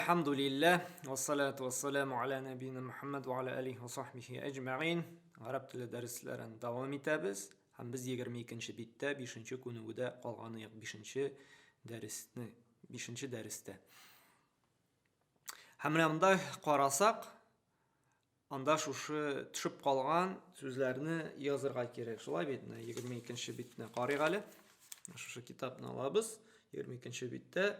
Әлхәмдүлилләһ, вассалату вассаламу аля нәбина Мухаммад ва аля алихи ва сахбихи әҗмәгыйн. Гарәп теле дәресләрен дәвам итәбез. Һәм без 22 биттә 5 күнегүдә калган идек 5 дәресне, 5 дәрестә. Һәм менә монда карасак, анда шушы төшеп калган сүзләрне язырга кирәк. Шулай бит, менә 22 битне карыйк әле. Шушы китапны алабыз. 22 биттә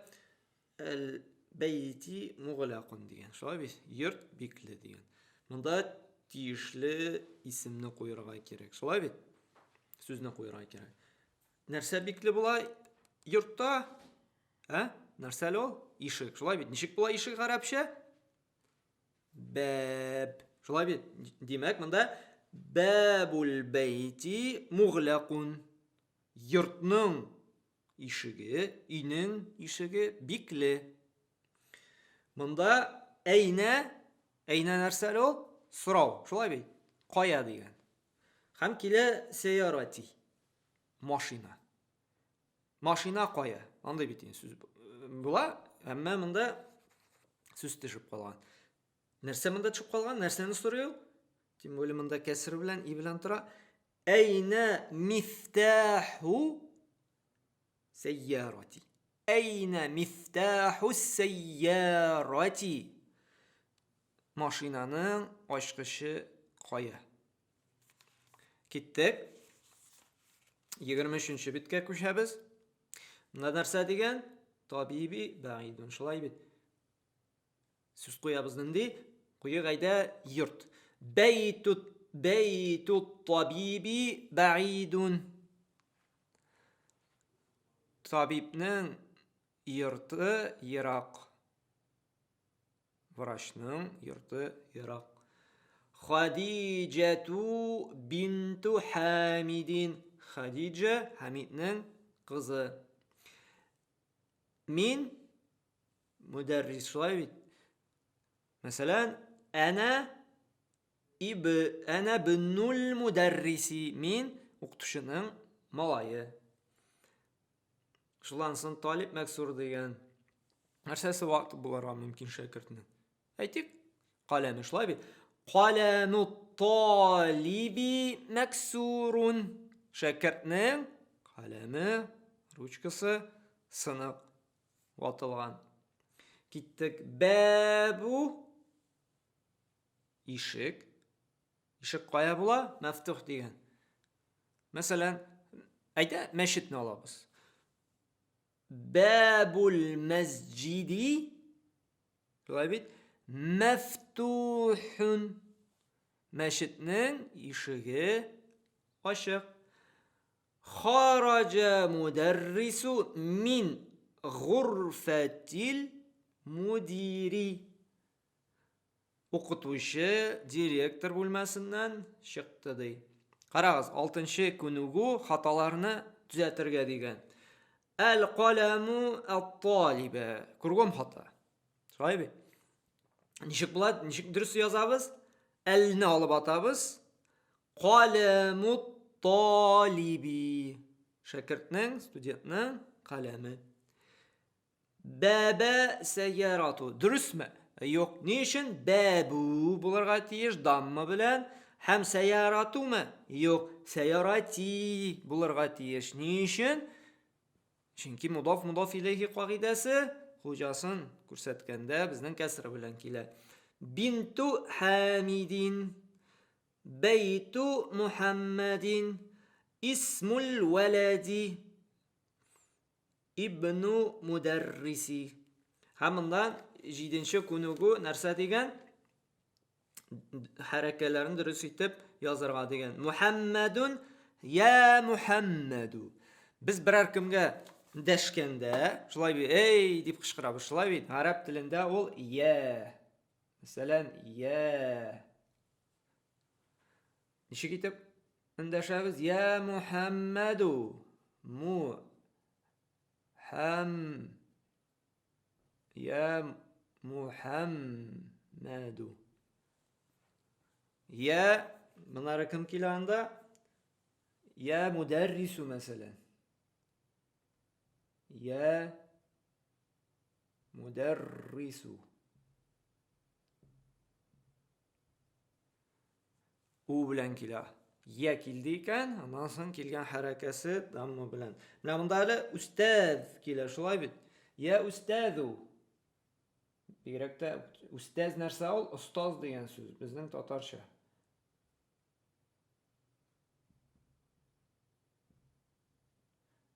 Әл бәйти муглякун дигән. Шулай бит? Йорт бикле дигән. Монда тиешле исемне куярга кирәк. Шулай бит? Сүзне куярга кирәк. Нәрсә бикле була йортта? Ә? Нәрсә әле ул? Ишек. Шулай бит? Ничек була ишек гарәпчә? Бәб. Шулай бит? Димәк, монда бәбул бәйти муглякун. Йортның Ишеге, өйнең ишеге бикле. Монда әйнә, әйнә нәрсә әле ул? Сорау, шулай бит? Кая дигән. Һәм килә сәярати. Машина. Машина кая? Андый бит инде сүз була, әмма монда сүз төшеп калган. Нәрсә монда төшеп калган? Нәрсәне сорый ул? Тем более монда кәсер белән, и белән тора. Әйнә мифтаху сәйярати. Әйнә мифтаху сәйярати. Машинаның ачкычы кая? Киттек. 23 биткә күчәбез. Монда нәрсә дигән? Табиби бәгыйдун. Шулай бит. Сүз куябыз нинди? Куйык әйдә йорт. Бәйту бәйту табиби бәидун. Табибның йорты ерак. Врачның йорты ерак. Хадиҗәту бинту Хамидин. Хадиҗа Хамидның кызы. Мин Мөдәррис шулай бит. Мәсәлән, әнә иб әнә бнул мөдәрриси мин укытучының малае. Шулан соң Талиб Мәксур дигән нәрсәсе вакыт булырга мөмкин шәкертнең? Әйтик, каләме шулай бит. Каләму талиби мәксурун. Шәкертнең каләме, ручкасы сынык. Ватылган. Киттек. Бәбу ишек. Ишек кая була? Мәфтух дигән. Мәсәлән, әйдә мәчетне алабыз. Бәбул мәсҗиди Шулай бит? Мәфтухун. Мәчетнең ишеге ачык. Хараҗа мударрису мин гурфәтил мудири. Укытучы директор бүлмәсеннән чыкты ди. Карагыз, алтынчы күнегү хаталарны төзәтергә дигән. Әл каләму ат-талибә. Кругом хата. Шулай бит? Ничек була? Ничек дөрес язабыз? Әлне алып атабыз. Каләму талиби. Шәкертнең, студентның каләме. Бәбә сәярату. Дөресме? Юк. Ни өчен? Бәбу булырга тиеш дамма белән. Һәм сәяратумы? Юк. Сәярати булырга тиеш. Ни өчен? Чөнки мудaf мудaf иләйһи кагыйдәсе хуҗасын күрсәткәндә безнең кәсра белән килә. Бинту Хәмидин, Бәйту Мухаммадин, Исмул вәләди, Ибну Мударриси. Һәм монда җиденче күнегү нәрсә дигән? Хәрәкәләрен дөрес итеп язырга дигән. Мухаммадун я Мухаммаду. Без берәр кемгә дәшкәндә, шулай бит, эй дип кычкырабыз, шулай бит. Гарәп телендә ул я. Мәсәлән, я. Ничек итеп эндәшәбез? Я Мухаммаду. Му хәм Я Мухаммаду. Я монары кем килә анда? Я мударрису мәсәлән. Я мударрису. У белән килә. Я килде икән, аннан соң килгән хәрәкәсе дамма белән. Менә монда әле үстәз килә, шулай бит? Я үстәзу. Бигрәк тә үстәз нәрсә ул? Остаз дигән сүз, безнең татарча.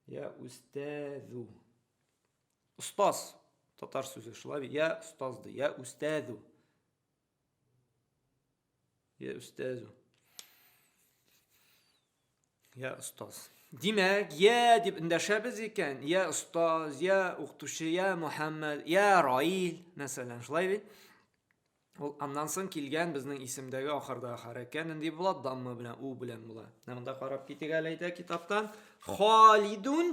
Я үстәзу. Остаз татар сүзе шулай бит? Я остаз ди, я үстәзу. Я үстәзу. Я остаз. Димәк, я дип эндәшәбез икән, я остаз, я укытучы, я Мөхәммәд, я Раил, мәсәлән, шулай бит? Ул аннан соң килгән безнең исемдәге ахырдагы хәрәкә нинди була? Дамма белән, у белән була. Менә монда карап китик әле әйтә китаптан. Халидун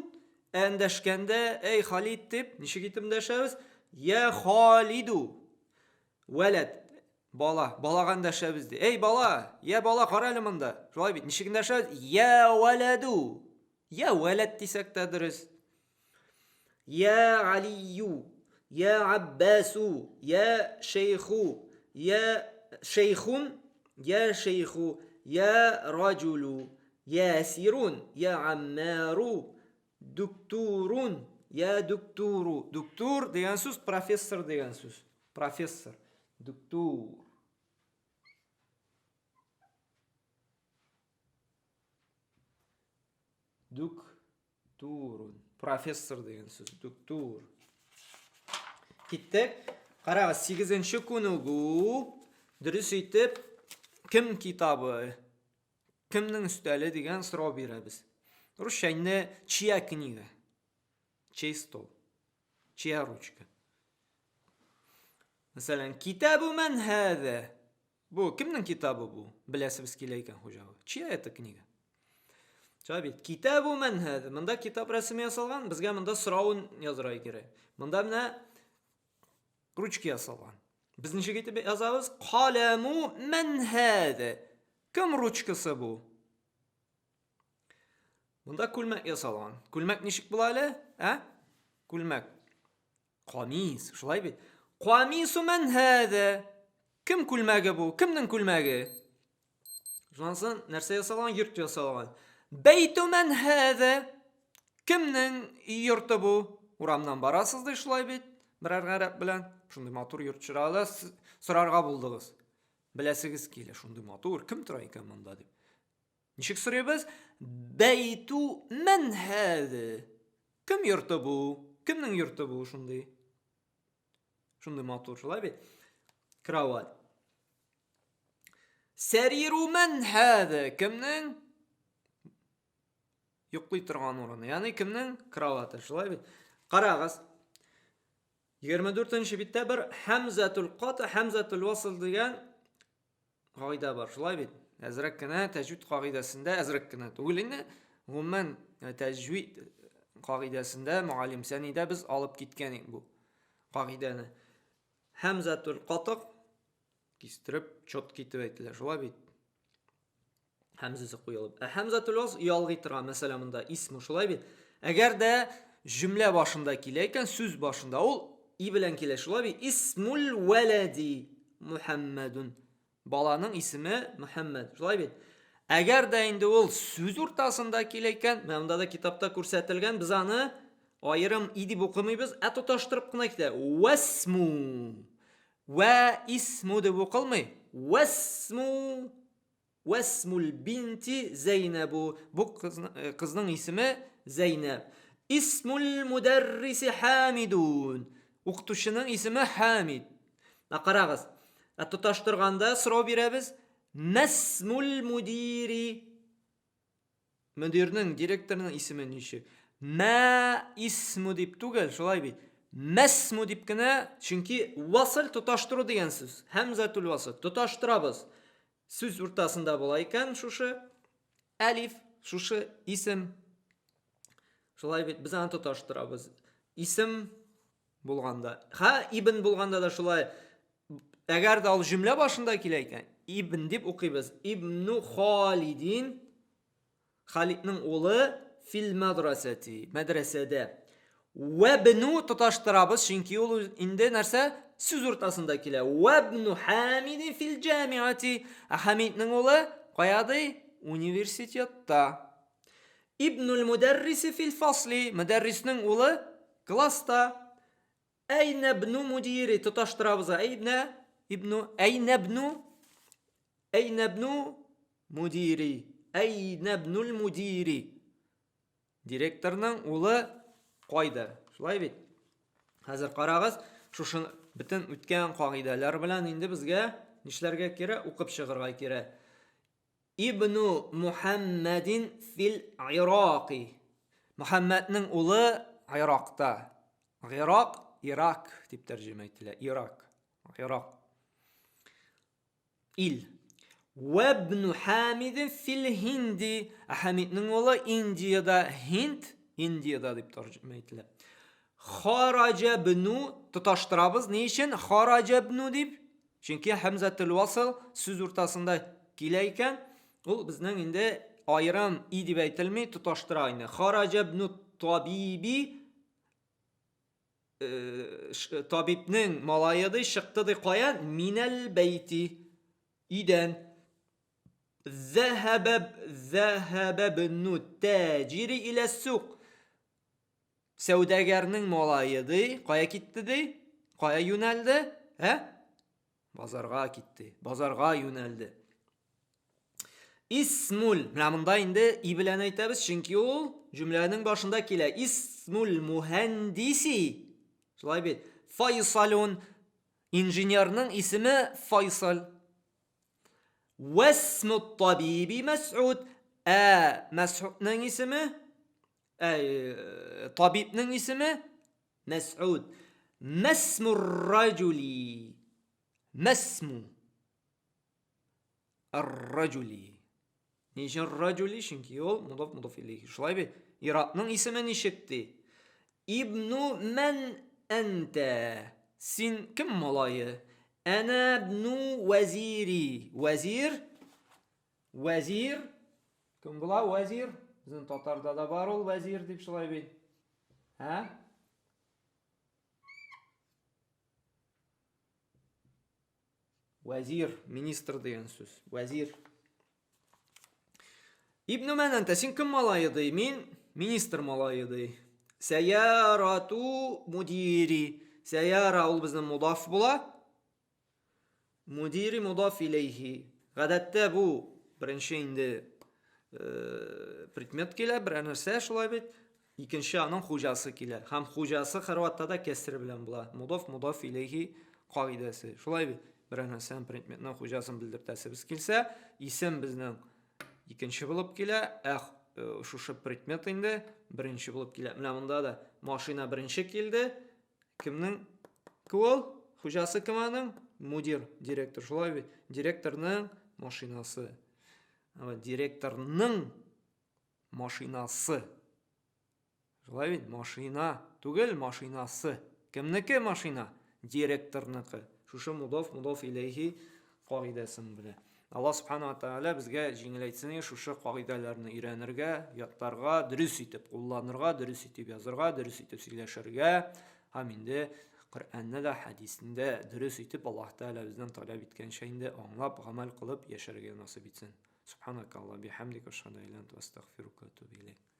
эндәшкәндә, эй Халид дип, ничек итеп эндәшәбез? Я Халиду. Вәләд, бала, балага эндәшәбез ди. Эй, бала, я бала, кара әле монда. Шулай бит, ничек эндәшәбез? Я вәләду. Я вәләд дисәк тә дөрес. Я Алию, я Аббасу, я Шейху, я Шейхун, я Шейху, я Раджулу, я Сирун, я Аммару, Дуктурун, я дуктуру. Дуктур дигән сүз профессор дигән сүз. Профессор. Дуктур. Дуктурун. Профессор дигән сүз. Дуктур. Киттек. Карагыз, 8 күнегү. Дөрес итеп, кем китабы? Кемнең өстәле дигән сорау бирәбез. Русча инде чья книга? Чей стол? Чья ручка? Мәсәлән, китабу ман һәзә? Бу кемнең китабы бу? Беләсебез килә икән хуҗага. Чья это книга? Шулай бит. Китабу ман һәзә? Монда китап рәсеме ясалган, безгә монда соравын язырга кирәк. Монда менә Ручка ясалган. Без ничек итеп язабыз? Каләму мән һәдә. Кем ручкасы бу? Монда күлмәк ясалган. Күлмәк ничек була әле? Ә? Күлмәк. Камис, шулай бит. Камису мән һәдә. Кем күлмәге бу? Кемнең күлмәге? Шуннан соң нәрсә ясалган? Йорт ясалган. Бәйту мән һәдә? Кемнең йорты бу? Урамнан барасыз ди шулай бит, берәр гарәп белән. Шундый матур йорт чыралы сорарга булдыгыз. Беләсегез килә, шундый матур, кем тора икән монда дип. Ничек сорыйбыз? Бәйту мән һәдә? Кем йорты бу? Кемнең йорты бу шундый? Шундый матур, шулай бит? Кровать. Сәриру мән һәдә? Кемнең? Йоклый торган урыны. Ягъни кемнең кроваты, шулай бит? Карагыз. 24 нче биттә бер һәмзәтул ката, һәмзәтул васл дигән кагыйдә бар, шулай бит? Әзрәк кенә тәҗвид кагыйдәсендә, әзрәк кенә түгел инде, гомумән э, тәҗвид кагыйдәсендә мөгаллим Сәнидә без алып киткән идек бу кагыйдәне. Һәмзәтул катык кистереп, четко итеп әйтелә, шулай бит? Һәмзәсе куелып. Ә һәмзәтул васл ялгый торган, мәсәлән, монда исму, шулай бит? Әгәр дә җөмлә башында килә икән, сүз башында ул и белән килә, шулай бит? Исмул вәләди Мухаммадун. Баланың исеме Мухаммад, шулай бит? Әгәр дә инде ул сүз уртасында килә икән, менә монда да китапта күрсәтелгән, без аны аерым и дип укымыйбыз, ә тоташтырып кына китә. Вәсму. Вә исму дип укылмый. Вәсму. Вәсмул бинти Зәйнәбу. Бу э, кызның исеме Зәйнәб. Исмул мудәрриси Хамидун. Укытучының исеме Хамид. Ә карагыз. Ә тоташтырганда сорау бирәбез. Мәсмул мудири. Мөдирнең, директорның исеме ничек? Мә исму дип түгел, шулай бит. Мәсму дип кенә, чөнки васыл тоташтыру дигән сүз. Һәмзәтул васыл. Тоташтырабыз. Сүз уртасында була икән шушы әлиф, шушы исем. Шулай бит, без аны тоташтырабыз. Исем булганда, ха ибн булганда да шулай. Әгәр дә ул җөмлә башында килә икән, ибн дип укыйбыз. Ибну Халидин Халидның улы фил мәдрәсәти, мәдрәсәдә. Вәбну тоташтырабыз, чөнки ул инде нәрсә? Сүз уртасында килә. Вәбну Хамидин фил җамиати. Ә Хамидның улы кая ди? Университетта. Ибнуль мудәрриси фил фасли. Мөдәрриснең улы класста. Әйнә бну мудири тоташтырабыз. Әйнә ибну әйнә бну әйнә бну мудири. Әйнә бнуль мудири. Директорның улы кайда? Шулай бит? Хәзер карагыз, шушы бөтен үткән кагыйдәләр белән инде безгә нишләргә кирәк? Укып чыгарга кирәк. Ибну Мухаммадин фил Иракы. Мухаммадның улы Иракта. Ирак, Ирак дип тәрҗемә ителә. Ирак. Ирак. Ил. Вәбну Хамидин фил Һинди. Ә Хамидның улы Индиядә. Һинд, Индиядә дип тәрҗемә ителә. Хараҗа бну тоташтырабыз. Ни өчен? Хараҗа бну дип. Чөнки һәмзәтел васыл сүз уртасында килә икән, ул безнең инде аерым и дип әйтелми, тоташтыра инде. Хараҗа бну табиби э, табибнең малае ди, чыкты ди каян? Минәл бәйти. Өйдән. Зәһәбә зәһәбә бну таҗири илә сук. Сәүдәгәрнең малае ди, кая китте ди? Кая юнәлде? Ә? Базарга китте. Базарга юнәлде. Исмул. Менә монда инде и белән әйтәбез, чөнки ул җөмләнең башында килә. Исмул мухәндиси. Шулай бит. Файсалун. Инженерның исеме Файсал. Вәсму табиби Мәс'уд. Ә Мәс'удның исеме Ә, табибның исеме Мәс'уд. Мәсмур раҗули. Мәсму. Ар-раҗули. Ни өчен раҗули? Чөнки ул мудоф мудоф илейхи. Шулай бит? Иратның исеме ничек ди? Ибну мән әнтә. Син кем малае? Әнә бну вәзири. Вәзир Вәзир кем була? Вәзир. Безнең татарда да бар ул вәзир дип шулай бит. Ә? Вәзир, министр дигән сүз. Вәзир. Ибн Мәнәнтә, син кем малае ди? Мин министр малае ди. Сәярату мудири. Сәяра ул безнең мудаф була. Мудири мудаф иләйһи. Гадәттә бу беренче инде э, предмет килә, берәр нәрсә шулай бит. Икенче аның хуҗасы килә. Һәм хуҗасы һәрвакытта да кәср белән була. Мудаф мудаф иләйһи кагыйдәсе. Шулай бит. Берәр нәрсәнең предметның хуҗасын белдертәсебез килсә, исем безнең икенче булып килә, ә э, шушы предмет инде беренче булып килә. Менә монда да машина беренче килде, Кемнең ул? Хуҗасы кем аның? Мудир, директор. Шулай бит. Директорның машинасы. Директорның машинасы. Шулай бит, машина түгел, машинасы. Кемнеке машина? Директорныкы. Шушы мудоф, мудоф иләйхи кагыйдәсен белә. Аллаһ Субхану ва Тааля безгә җиңеләйтсен шушы кагыйдәләрне өйрәнергә, ятларга, дөрес итеп кулланырга, дөрес итеп язырга, дөрес итеп сөйләшергә һәм инде Коръәнне дә, хәдисне дә дөрес итеп Аллаһ Тааля бездән таләп иткәнчә инде аңлап, гамәл кылып яшәргә насыйп итсен. Субханакаллаһ бихамдика, ашһаду ан ла илаһа илля анта, астагфирука ва атубу иләйк.